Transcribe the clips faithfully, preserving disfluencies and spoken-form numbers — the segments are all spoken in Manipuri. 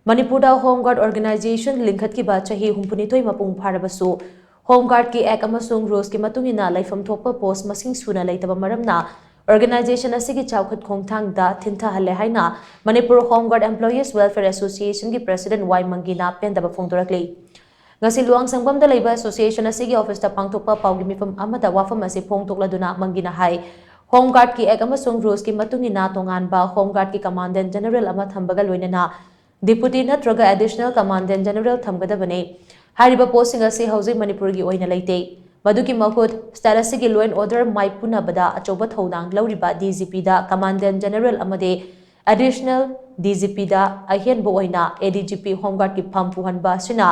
ꯃꯅꯤꯄꯨꯔꯗ Home Guard Organization ꯂꯤꯡꯈꯠꯈꯤꯕ ꯆꯍꯤ ꯍꯨꯝꯐꯨꯅꯤꯊꯣꯏ ꯃꯄꯨꯡ ꯐꯥꯔꯕꯁꯨ, Home Guardꯀꯤ Act ꯑꯃꯁꯨꯡ Rulesꯀꯤ ꯃꯇꯨꯡ ꯏꯟꯅ ꯂꯩꯐꯝ ꯊꯣꯛꯄ post ꯃꯁꯤꯡ ꯁꯨꯅ ꯂꯩꯇꯕ ꯃꯔꯝꯅ, organization ꯑꯁꯤꯒꯤ ꯆꯥꯎꯈꯠ ꯈꯣꯡꯊꯥꯡꯗ ꯊꯤꯟꯊꯍꯜꯂꯦ ꯍꯥꯏꯅ Manipur Home Guard Employees Welfare Associationꯒꯤ President ꯋꯥꯏ ꯃꯪꯒꯤꯅ ꯄꯦꯟꯗꯕ ꯐꯣꯡꯗꯣꯔꯛꯂꯤ꯫ ꯉꯁꯤ ꯂꯨꯋꯥꯡꯁꯪꯕꯝꯗ ꯂꯩꯕ association ꯑꯁꯤꯒꯤ officeꯇ ꯄꯥꯡꯊꯣꯛꯄ ꯄꯥꯎꯒꯤ ꯃꯤꯐꯝ ꯑꯃꯗ ꯋꯥꯐꯝ ꯑꯁꯤ ꯐꯣꯡꯗꯣꯛꯂꯗꯨꯅ ꯃꯪꯒꯤꯅ ꯍꯥꯏ, Home Guardꯀꯤ Act ꯑꯃꯁꯨꯡ Rulesꯀꯤ ꯃꯇꯨꯡ ꯏꯟꯅ ꯇꯣꯉꯥꯟꯕ Home Guardꯀꯤ Commandant General ꯑꯃ ꯊꯝꯕꯒ ꯂꯣꯏꯅꯅ Deputy ꯅꯠꯇ꯭ꯔꯒ Additional Commandant General ꯊꯝꯒꯗꯕꯅꯤ꯫ ꯍꯥꯏꯔꯤꯕ postꯁꯤꯡ ꯑꯁꯤ ꯍꯧꯖꯤꯛ ꯃꯅꯤꯄꯨꯔꯒꯤ ꯑꯣꯏꯅ ꯂꯩꯇꯦ꯫ ꯃꯗꯨꯒꯤ ꯃꯍꯨꯠ state ꯑꯁꯤꯒꯤ law and order ꯃꯥꯏꯄꯨꯅꯕꯗ ꯑꯆꯧꯕ ꯊꯧꯗꯥꯡ ꯂꯧꯔꯤꯕ DGPꯗ Commandant General ꯑꯃꯗꯤ Additional DGPꯗ ꯑꯍꯦꯟꯕ ꯑꯣꯏꯅ ADGP Home Guardꯀꯤ ꯐꯝ ꯄꯨꯍꯟꯕ ꯑꯁꯤꯅ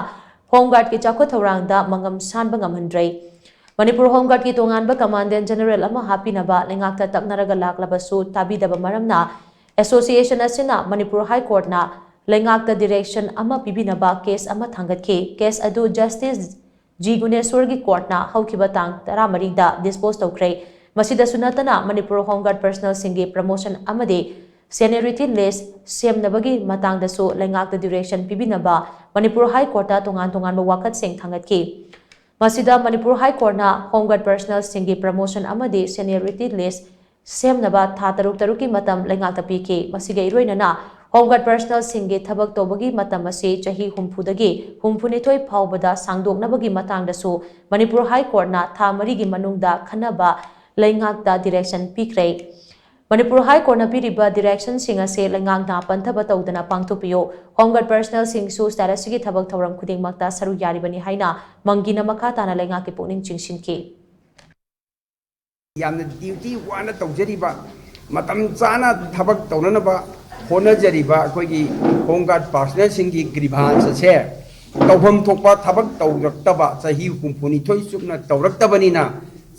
Home Guardꯀꯤ ꯆꯥꯎꯈꯠ ꯊꯧꯔꯥꯡꯗ ꯃꯉꯝ ꯁꯥꯟꯕ ꯉꯝꯍꯟꯗ꯭ꯔꯦ꯫ ꯃꯅꯤꯄꯨꯔ Home Guardꯀꯤ ꯇꯣꯉꯥꯟꯕ Commandant General ꯑꯃ ꯍꯥꯞꯄꯤꯅꯕ ꯂꯩꯉꯥꯛꯇ ꯇꯛꯅꯔꯒ ꯂꯥꯛꯂꯕꯁꯨ ꯇꯥꯕꯤꯗꯕ ꯃꯔꯝꯅ, association ꯑꯁꯤꯅ ꯃꯅꯤꯄꯨꯔ High Courtꯅ ꯂꯩꯉꯥꯛꯇ direction ꯑꯃ ꯄꯤꯕꯤꯅꯕ case ꯑꯃ ꯊꯥꯡꯒꯠꯈꯤ꯫ Case ꯑꯗꯨ Justice G ꯒꯨꯅꯦꯁꯣꯔꯒꯤ courtꯅ ꯍꯧꯈꯤꯕ ꯇꯥꯡ ꯇꯔꯥꯃꯔꯤꯗ dispose ꯇꯧꯈ꯭ꯔꯦ꯫ ꯃꯁꯤꯗꯁꯨ ꯅꯠꯇꯅ, ꯃꯅꯤꯄꯨꯔ Home Guard personnelꯁꯤꯡꯒꯤ promotion ꯑꯃꯗꯤ seniority list ꯁꯦꯝꯅꯕꯒꯤ ꯃꯇꯥꯡꯗꯁꯨ ꯂꯩꯉꯥꯛꯇ direction ꯄꯤꯕꯤꯅꯕ ꯃꯅꯤꯄꯨꯔ High Courtꯇ ꯇꯣꯉꯥꯟ ꯇꯣꯉꯥꯟꯕ ꯋꯥꯀꯠꯁꯤꯡ ꯊꯥꯡꯒꯠꯈꯤ꯫ ꯃꯁꯤꯗ Manipur High Courtꯅ Home Guard personnelꯁꯤꯡꯒꯤ promotion ꯑꯃꯗꯤ seniority list ꯁꯦꯝꯅꯕ ꯊꯥ ꯇꯔꯨꯛ ꯇꯔꯨꯛꯀꯤ ꯃꯇꯝ ꯂꯩꯉꯥꯛꯇ ꯄꯤꯈꯤ꯫ ꯃꯁꯤꯒ ꯏꯔꯣꯏꯅꯅ, Home Guard personnelꯁꯤꯡꯒꯤ ꯊꯕꯛ ꯇꯧꯕꯒꯤ ꯃꯇꯝ ꯑꯁꯤ ꯆꯍꯤ ꯍꯨꯝꯐꯨꯗꯒꯤ ꯍꯨꯝꯐꯨꯅꯤꯊꯣꯏ ꯐꯥꯎꯕꯗ ꯁꯥꯡꯗꯣꯛꯅꯕꯒꯤ ꯃꯇꯥꯡꯗꯁꯨ ꯃꯅꯤꯄꯨꯔ High Courtꯅ ꯊꯥ ꯃꯔꯤꯒꯤ ꯃꯅꯨꯡꯗ ꯈꯟꯅꯕ ꯂꯩꯉꯥꯛꯇ direction ꯄꯤꯈ꯭ꯔꯦ꯫ ꯃꯅꯤꯄꯨꯔ High Courtꯅ ꯄꯤꯔꯤꯕ directionꯁꯤꯡ ꯑꯁꯤ ꯂꯩꯉꯥꯛꯅ ꯄꯟꯊꯕ ꯇꯧꯗꯅ ꯄꯥꯡꯊꯣꯛꯄꯤꯌꯨ꯫ Home Guard personnelꯁꯤꯡꯁꯨ state ꯑꯁꯤꯒꯤ ꯊꯕꯛ ꯊꯧꯔꯝ ꯈꯨꯗꯤꯡꯃꯛꯇ ꯁꯔꯨꯛ ꯌꯥꯔꯤꯕꯅꯤ ꯍꯥꯏꯅ ꯃꯪꯒꯤꯅ ꯃꯈꯥ ꯇꯥꯅ ꯂꯩꯉꯥꯛꯀꯤ ꯄꯨꯛꯅꯤꯡ ꯆꯤꯡꯁꯤꯟꯈꯤ꯫ ꯌꯥꯝꯅ duty ꯋꯥꯅ ꯇꯧꯖꯔꯤꯕ, ꯃꯇꯝ ꯆꯥꯅ ꯊꯕꯛ ꯇꯧꯅꯅꯕ ꯍꯣꯠꯅꯖꯔꯤꯕ ꯑꯩꯈꯣꯏꯒꯤ Home Guard personnelꯁꯤꯡꯒꯤ grievance ꯑꯁꯦ ꯇꯧꯐꯝ ꯊꯣꯛꯄ ꯊꯕꯛ ꯇꯧꯔꯛꯇꯕ, ꯆꯍꯤ ꯍꯨꯝꯐꯨꯅꯤꯊꯣꯏ ꯆꯨꯞꯅ ꯇꯧꯔꯛꯇꯕꯅꯤꯅ,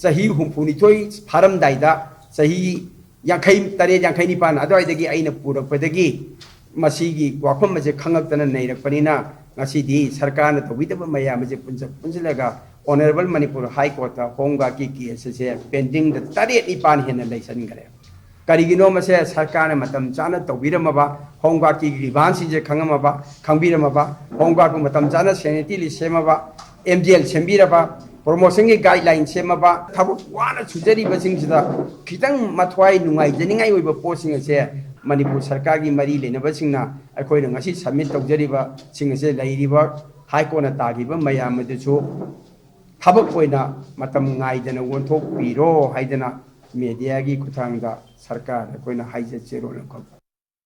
ꯆꯍꯤ ꯍꯨꯝꯐꯨꯅꯤꯊꯣꯏ ꯐꯥꯔꯝꯗꯥꯏꯗ, ꯆꯍꯤ ꯌꯥꯡꯈꯩ ꯇꯔꯦꯠ, ꯌꯥꯡꯈꯩ ꯅꯤꯄꯥꯟ ꯑꯗꯨꯋꯥꯏꯗꯒꯤ ꯑꯩꯅ ꯄꯨꯔꯛꯄꯗꯒꯤ ꯃꯁꯤꯒꯤ ꯋꯥꯐꯝ ꯑꯁꯦ ꯈꯪꯉꯛꯇꯅ ꯅꯩꯔꯛꯄꯅꯤꯅ, ꯉꯁꯤꯗꯤ ꯁꯔꯀꯥꯔꯅ ꯇꯧꯕꯤꯗꯕ ꯃꯌꯥꯝ ꯑꯁꯦ ꯄꯨꯟꯁꯤꯜ-, ꯄꯨꯟꯁꯤꯜꯂꯒ Honourable Manipur High Courtꯇ Home Guardꯀꯤ case ꯑꯁꯦ pendingꯗ ꯇꯔꯦꯠ ꯅꯤꯄꯥꯟ ꯍꯦꯟꯅ ꯂꯩꯁꯟꯈ꯭ꯔꯦ꯫ ꯀꯔꯤꯒꯤꯅꯣ ꯃꯁꯦ ꯁꯔꯀꯥꯔꯅ ꯃꯇꯝ ꯆꯥꯅ ꯇꯧꯕꯤꯔꯝꯃꯕ, ꯍꯣꯝ ꯒꯥꯔꯗꯀꯤ ꯒ꯭ꯔꯤꯚꯥꯟꯁꯁꯤꯡꯁꯦ ꯈꯪꯉꯝꯃꯕ, ꯈꯪꯕꯤꯔꯝꯃꯕ, ꯍꯣꯝ ꯒꯥꯔꯗꯄꯨ ꯃꯇꯝ ꯆꯥꯅ ꯁꯦꯅꯤꯇꯤ ꯂꯤꯁ ꯁꯦꯝꯃꯕ, ꯑꯦꯝ ꯖꯤ ꯑꯦꯜ ꯁꯦꯝꯕꯤꯔꯕ, ꯄ꯭ꯔꯣꯃꯣꯁꯟꯒꯤ ꯒꯥꯏꯗꯂꯥꯏꯟ ꯁꯦꯝꯃꯕ, ꯊꯕꯛ ꯋꯥꯅ ꯁꯨꯖꯔꯤꯕꯁꯤꯡꯁꯤꯗ ꯈꯤꯇꯪ ꯃꯊ꯭ꯋꯥꯏ ꯅꯨꯡꯉꯥꯏꯖꯅꯤꯡꯉꯥꯏ ꯑꯣꯏꯕ ꯄꯣꯠꯁꯤꯡ ꯑꯁꯦ ꯃꯅꯤꯄꯨꯔ ꯁꯔꯀꯥꯔꯒꯤ ꯃꯔꯤ ꯂꯩꯅꯕꯁꯤꯡꯅ ꯑꯩꯈꯣꯏꯅ ꯉꯁꯤ ꯁꯕꯃꯤꯠ ꯇꯧꯖꯔꯤꯕꯁꯤꯡ ꯑꯁꯦ ꯂꯩꯔꯤꯕ ꯍꯥꯏ ꯀꯣꯔꯠꯅ ꯇꯥꯈꯤꯕ ꯃꯌꯥꯝ ꯑꯗꯨꯁꯨ ꯊꯕꯛ ꯑꯣꯏꯅ ꯃꯇꯝ ꯉꯥꯏꯗꯅ ꯑꯣꯟꯊꯣꯛꯄꯤꯔꯣ ꯍꯥꯏꯗꯅ ꯃꯦꯗꯤꯌꯥꯒꯤ ꯈꯨꯠꯊꯥꯡꯗ ꯁꯔꯀꯥꯔꯗ ꯑꯩꯈꯣꯏꯅ ꯍꯥꯏꯖ ꯆꯦꯔꯣꯜ ꯑꯃꯈꯛ